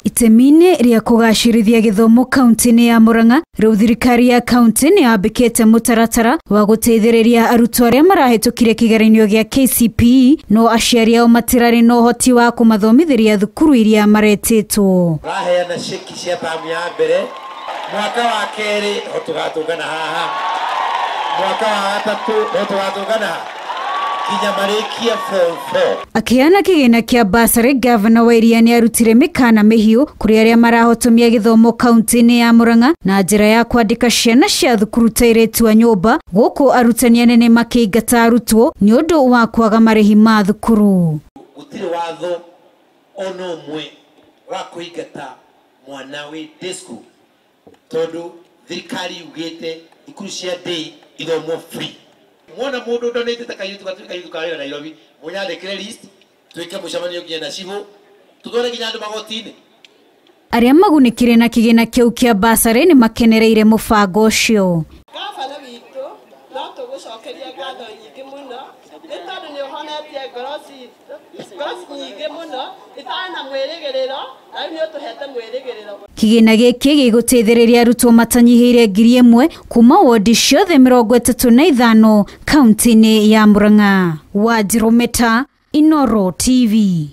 Itemi-inĩ rĩa kũgacĩrithia gĩthomo kaunti-inĩ ya Murang'a, rĩu thirikari ya kaunti nĩ yambĩkĩte mũtaratara wa gũteithĩrĩria arutwo arĩa marahĩtũkire kĩgeranio gĩa KCPE no aciari ao matirarĩ na ũhoti wa kũmathomithĩria thukuru iria maretĩtwo. Raheana ceki cia tamu ya mbere, mwaka wa kerĩ no tũgatũngana haha, mwaka wa gatatũ no tũgatũngana haha kinya marĩkie form 4. Akĩheana kĩgĩna kĩa bursary, gavana wa Iria nĩarutire mĩkana mĩhiũ kũrĩ arĩa marahotomia gĩthomo kaunti-inĩ ya Murang'a na njĩra ya kwandĩka ciana cia thukuru ta airĩtu a nyũmba, gũkũ arutani anene makĩingata arutwo nĩ ũndũ wa kwaga marĩhi ma thukuru. Gũtirĩ watho ona ũmwe wa kũingata mwana wĩ day school tondũ thirikari yugĩte thukuru cia day ithomwo free. Mwona mũndũ donate ta kairĩtu gatuĩka kairĩtu ka wĩra Nairobi, mũnyandĩkĩre list twĩke mũcemanio nginya na cibũ tũtware nginya andũ magoti-inĩ. Arĩa magunĩkire na kĩgĩna kĩu kĩa bursary nĩ makenereire mũbango ũcio. Gavana witũ no tũgũcokeria ngatho nyingĩ mũno nĩ tondũ nĩ ũhonetie ngoro citũ, ngoro nyingĩ mũno itarĩ na mwĩrĩgĩrĩro, na rĩu nĩ ũtũhete mwĩrĩgĩrĩro. Kĩgĩna gĩkĩ gĩgũteithĩrĩria arutwo matanyihĩire 1000 kuma wodi ciothe 35 kaunti-inĩ ya Murang'a. Wanjirũ Meta, Inooro TV.